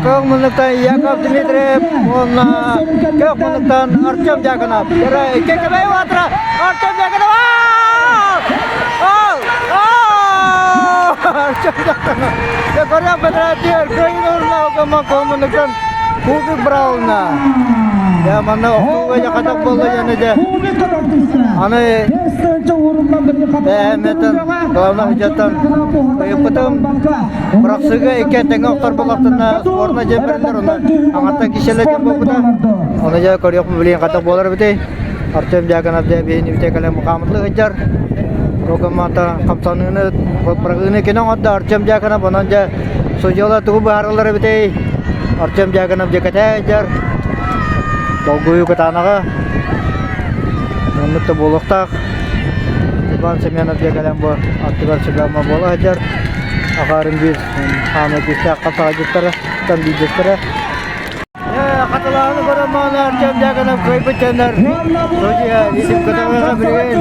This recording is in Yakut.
Көк муннуктан Яков Дмитриев уонна Көк муннуктан Артем Дьяконов. Икки кэбэй уотра Артем Дьяконов! Артем Дьяконов! Көрө бэдэрээттиэр кыайын уурна Көк муннуктан Кубик Брауна. Дьэ манна охтууга дьахатах буолла дьэне дьэ. Аны бэйэмэтин главный худьаттан ыйыппытым. Бырахсыыга икки тэҥэ охтор буоллахтарына спорно дьэ бэриллэр ону аҥаттан кичэлэ дьон буолбута. Ону дьэ көрүөхпүн билигин хата буолар эбитий. Артем Дьяконов дьэ биһини бүтэ кэлэн мукаамытлы сылдьар. Тугаммата хамсаныыны бырагыыны кини оҥордо Артем Дьяконов онон дьэ судьялар тугу быһаараллар эбитий. Артем Дьяконов дьэ кэтээ сылдьар. Долгуйуу кытаанаҕа. Оннук да буолуохтаах. Иван Семенов дьэ кэлэн бу аттыгар сүбэ-ама буола сылдьар. Аҕаарым биир хаамай күүстээх хапсаҕайдьыттара, биирдэстэрэ. Хатылааны көрөн мааны Артем Дьяконов кыайбыт дьоннор судья Витим Кытаҕыга билигин.